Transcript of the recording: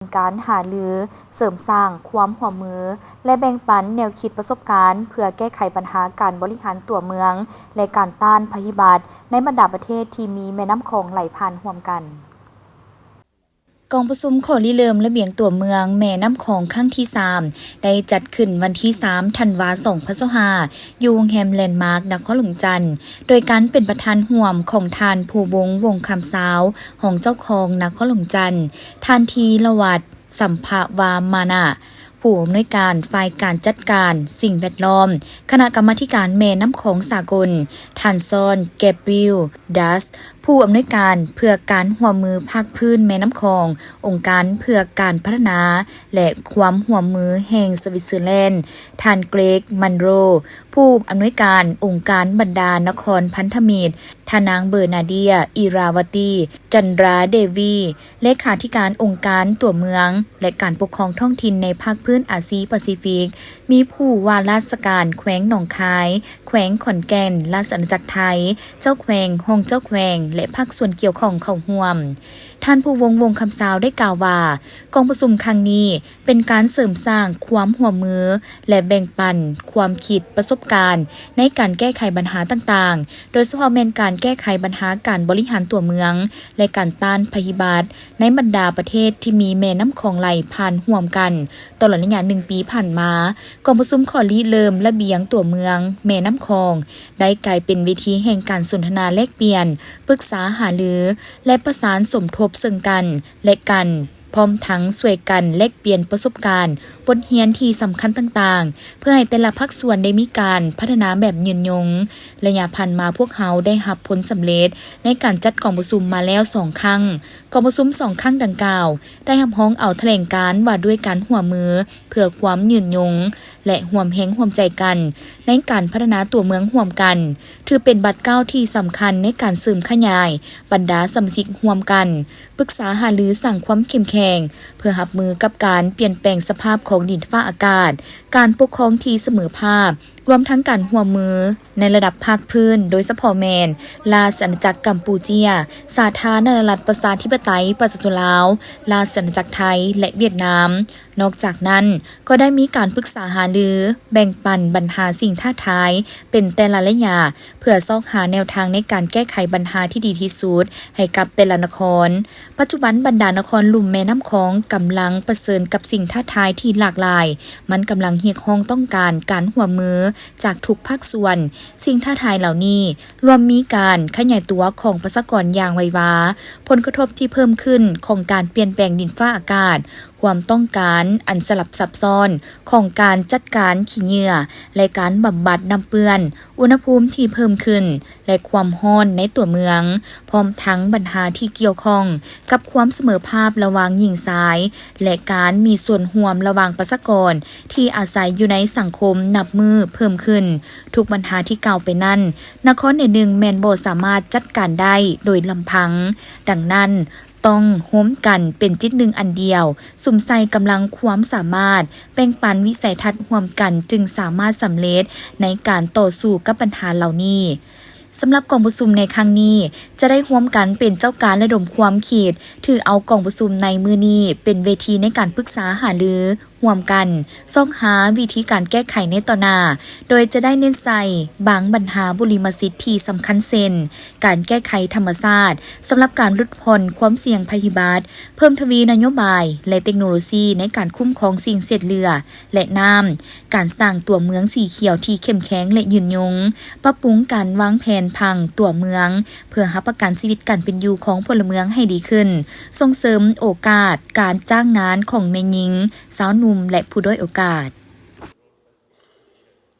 ການຫາລືເສີມສ້າງຄວາມຮ່ວມມື ແລະ ແບ່ງປັນແນວຄິດປະສົບການ ເພື່ອແກ້ໄຂບັນຫາການບໍລິຫານຕົວເມືອງ ແລະ ການຕ້ານໄພພິບັດໃນບັນດາປະເທດທີ່ມີແມ່ນ້ຳຂອງໄຫຼຜ່ານຮ່ວມກັນ. ກອງປະຊຸມຂໍລິເລີ່ມລະບຽງຕົວເມືອງແມ່ນ້ຳຂອງຄັ້ງທີສາມ ໄດ້ຈັດຂຶ້ນວັນທີສາມ ທັນວາ ສອງພັນຊາວຫ້າ ຢູ່ໂຮງແຮມແລນມາກ ນະຄອນຫຼວງຈັນ ໂດຍການເປັນປະທານຮ່ວມຂອງທ່ານ ພູວົງ ວົງຄຳຊາວ ຮອງເຈົ້າຄອງນະຄອນຫຼວງຈັນ, ທ່ານ ທີລະວັດ ສຳພະວາມານະ ຜູ້ອຳນວຍການຝ່າຍການຈັດການສິ່ງແວດລ້ອມ ຄະນະກຳມາທິການແມ່ນ້ຳຂອງສາກົນ, ທ່ານ ຊອນ ແກບຣິລ ດັສ ຜູ້ອຳນວຍການເພື່ອການຮ່ວມມືພາກພື້ນແມ່ນ້ຳຂອງ ອົງການເພື່ອການພັດທະນາ ແລະ ຄວາມຮ່ວມມືແຫ່ງສະວິດເຊີແລນ, ທ່ານ ເກຣກ ມັນໂຣ ຜູ້ອຳນວຍການອົງການບັນດານະຄອນພັນທະມິດ, ທ່ານນາງ ເບີນາເດຍ ອີຣາວະຕີ ຈັນດຣາເດວີ ເລຂາທິການອົງການຕົວເມືອງ ແລະ ການປົກຄອງທ້ອງຖິ່ນໃນພາກພື້ນອາຊີປາຊີຟິກ, ມີຜູ້ວ່າລາຊະການແຂວງໜອງຄາຍ, ແຂວງຂອນແກ່ນ, ລາຊະອານາຈັກໄທ, ເຈົ້າແຂວງ, ຮອງເຈົ້າແຂວງ ແລະ ພາກສ່ວນກ່ຽວຂ້ອງເຂົ້າຮ່ວມ. ທ່ານ ພູວົງ ວົງຄຳຊາວ ໄດ້ກ່າວວ່າ ກອງປະຊຸມຄັ້ງນີ້ ເປັນການເສີມສ້າງຄວາມຮ່ວມມື ແລະ ແບ່ງປັນຄວາມຄິດປະສົບການໃນການແກ້ໄຂບັນຫາຕ່າງໆ, ໂດຍສະເພາະແມ່ນການແກ້ໄຂບັນຫາການບໍລິຫານຕົວເມືອງ ແລະ ການຕ້ານໄພພິບັດໃນບັນດາປະເທດທີ່ມີແມ່ນ້ຳຂອງໄຫຼຜ່ານຮ່ວມກັນ. ຕະຫຼອດໄລຍະໜຶ່ງປີຜ່ານມາ, ກອງປະຊຸມຂໍລິເລີ່ມລະບຽງຕົວເມືອງແມ່ນ້ຳຂອງ ໄດ້ກາຍເປັນເວທີແຫ່ງການສົນທະນາແລກປ່ຽນ, ປຶກສາຫາລື ແລະ ປະສານສົມທົບເຊິ່ງກັນ ແລະ ກັນ, ພ້ອມທັງຊ່ວຍກັນແລກປ່ຽນປະສົບການ, ບົດຮຽນທີ່ສຳຄັນຕ່າງໆ ເພື່ອໃຫ້ແຕ່ລະພາກສ່ວນໄດ້ມີການພັດທະນາແບບຍືນຍົງ. ໄລຍະຜ່ານມາພວກເຮົາໄດ້ຮັບຜົນສຳເລັດໃນການຈັດກອງປະຊຸມມາແລ້ວສອງຄັ້ງ. ກອງປະຊຸມສອງຄັ້ງດັ່ງກ່າວ ໄດ້ຮັບຮອງເອົາຖະແຫຼງການວ່າດ້ວຍການຮ່ວມມືເພື່ອຄວາມຍືນຍົງ ແລະ ຮ່ວມແຮງຮ່ວມໃຈກັນໃນການພັດທະນາຕົວເມືອງຮ່ວມກັນ, ຖືເປັນບາດກ້າວທີ່ສຳຄັນໃນການເສີມຂະຫຍາຍບັນດາສະມາຊິກຮ່ວມກັນ ປຶກສາຫາລືສ້າງຄວາມເຂັ້ມແຂງ ເພື່ອຮັບມືກັບການປ່ຽນແປງສະພາບຂອງດິນຟ້າອາກາດ, ການປົກຄອງທີ່ສະເໝີພາບ, ລວມທັງການຮ່ວມມືໃນລະດັບພາກພື້ນ, ໂດຍສະເພາະແມ່ນ ລາຊະອານາຈັກກຳປູເຈຍ, ສາທາລະນະລັດປະຊາທິປະໄຕປະຊາຊົນລາວ, ລາຊະອານາຈັກໄທ ແລະ ຫວຽດນາມ. ນອກຈາກນັ້ນ, ກໍໄດ້ມີການປຶກສາຫາລື, ແບ່ງປັນບັນຫາສິ່ງທ້າທາຍເປັນແຕ່ລະໄລຍະ ເພື່ອຊອກຫາແນວທາງໃນການແກ້ໄຂບັນຫາທີ່ດີທີ່ສຸດໃຫ້ກັບແຕ່ລະນະຄອນ. ປັດຈຸບັນບັນດານະຄອນລຸ່ມແມ່ນ້ຳຂອງກຳລັງປະເຊີນກັບສິ່ງທ້າທາຍທີ່ຫຼາກຫຼາຍ, ມັນກຳລັງຮຽກຮ້ອງຕ້ອງການການຮ່ວມມືຈາກທຸກພາກສ່ວນ. ສິ່ງທ້າທາຍເຫຼົ່ານີ້ລວມມີການຂະຫຍາຍຕົວຂອງປະຊາກອນຢ່າງໄວວາ, ຜົນກະທົບທີ່ເພີ່ມຂຶ້ນຂອງການປ່ຽນແປງດິນຟ້າອາກາດ, ຄວາມຕ້ອງການອັນສະຫຼັບຊັບຊ້ອນຂອງການຈັດການຂີ້ເຫຍື້ອ ແລະ ການບຳບັດນ້ຳເປື້ອນ, ອຸນຫະພູມທີ່ເພີ່ມຂຶ້ນ ແລະ ຄວາມຮ້ອນໃນຕົວເມືອງ, ພ້ອມທັງບັນຫາທີ່ກ່ຽວຂ້ອງກັບຄວາມສະເໝີພາບລະຫວ່າງຍິງຊາຍ ແລະ ການມີສ່ວນຮ່ວມລະຫວ່າງປະຊາກອນທີ່ອາໄສຢູ່ໃນສັງຄົມນັບມື້ເພີ່ມຂຶ້ນ. ທຸກບັນຫາທີ່ກ່າວໄປນັ້ນ, ນະຄອນໃດໜຶ່ງແມ່ນບໍ່ສາມາດຈັດການໄດ້ໂດຍລຳພັງ. ດັ່ງນັ້ນ, ຕ້ອງໂຮມກັນເປັນຈິດໜຶ່ງອັນດຽວ, ສຸມໃສ່ກຳລັງຄວາມສາມາດ, ແບ່ງປັນວິໄສທັດຮ່ວມກັນ ຈຶ່ງສາມາດສຳເລັດໃນການຕໍ່ສູ້ກັບບັນຫາເຫຼົ່ານີ້. ສຳລັບກອງປະຊຸມໃນຄັ້ງນີ້ ຈະໄດ້ຮ່ວມກັນເປັນເຈົ້າການລະດົມຄວາມຄິດ, ຖືເອົາກອງປະຊຸມໃນມື້ນີ້ເປັນເວທີໃນການປຶກສາຫາລື ຮ່ວມກັນຊອກຫາວິທີການແກ້ໄຂໃນຕໍ່ໜ້າ, ໂດຍຈະໄດ້ເນັ້ນໃສ່ບາງບັນຫາບຸລິມະສິດທີ່ສຳຄັນ ເຊັ່ນ ການແກ້ໄຂທຳມະຊາດສຳລັບການຫຼຸດຜ່ອນຄວາມສ່ຽງໄພພິບັດ, ເພີ່ມທະວີນະໂຍບາຍ ແລະ ເຕັກໂນໂລຊີໃນການຄຸ້ມຄອງສິ່ງເສດເຫຼືອ ແລະ ນ້ຳ, ການສ້າງຕົວເມືອງສີຂຽວທີ່ເຂັ້ມແຂງ ແລະ ຍືນຍົງ, ປັບປຸງການວາງແຜນຜັງຕົວເມືອງ ເພື່ອຮັບປະກັນຊີວິດການເປັນຢູ່ຂອງພົນລະເມືອງໃຫ້ດີຂຶ້ນ, ສົ່ງເສີມໂອກາດການຈ້າງງານຂອງແມ່ຍິງ, ຊາວໜຸ່ມ ແລະ ຜູ້ດ້ອຍໂອກາດ.